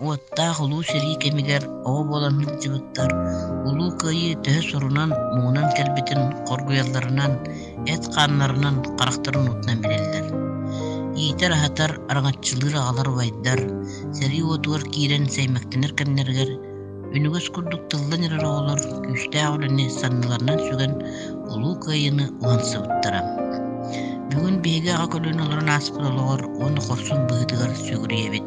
Уоттаах улуу сэрии кэмигэр оҕо буолан сылдьыбыттар Улуу Кыайыы төһө сурунан, муҥунан кэлбитин хоргуйалларынан, эт хааннарынан, харахтарын уутунан билэллэр. Иитэр-аһатар, араҥаччылыыр аҕалар убайдар сэрии уотугар киирэн сэймэктэнэр кэмнэригэр Үнүгэс курдук тыллан эрэр оҕолор күүстээх үлэни санныларынан сүгэн Улуу Кыайыыны уһансыбыттара. Бүгүн биһиги аҕа көлүөнэ олорон ааспыт олоҕор уонна хорсун быһыытыгар сүгүрүйэбит.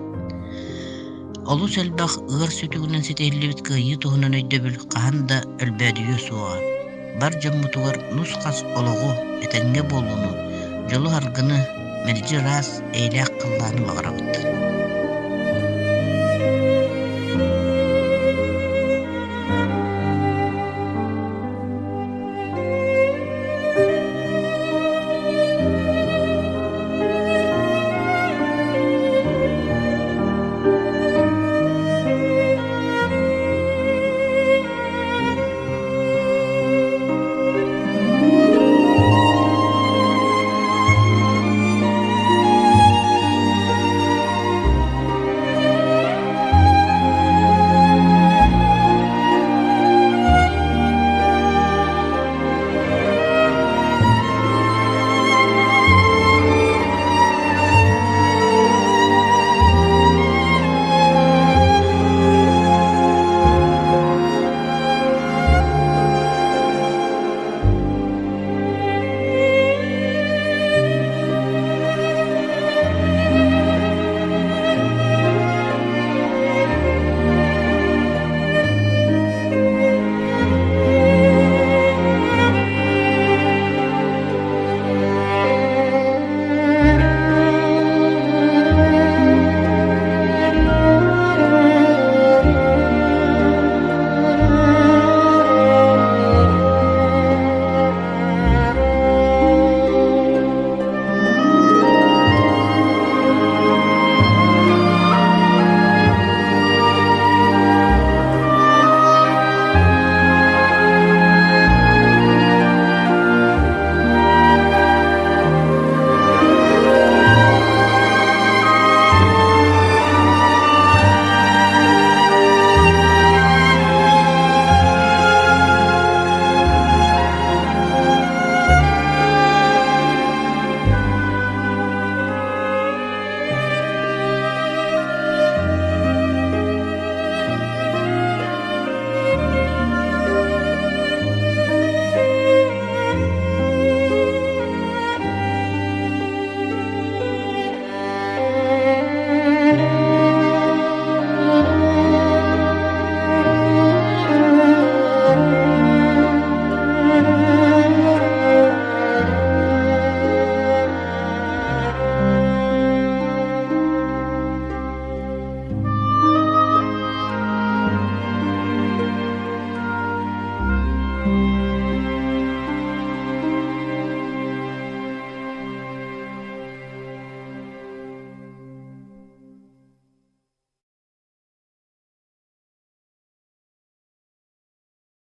Олус элбэх ыар сүтүгүнэн ситиһиллибит кыайыы туһунан өйдөбүл хаһан да өлбөөдүйүө суоҕа. Бар дьоммутугар нус-хас олоҕу, этэҥҥэ буолууну, дьолу-саргыны, мэлдьи ыраас, эйэлээх халлааны баҕарабыт.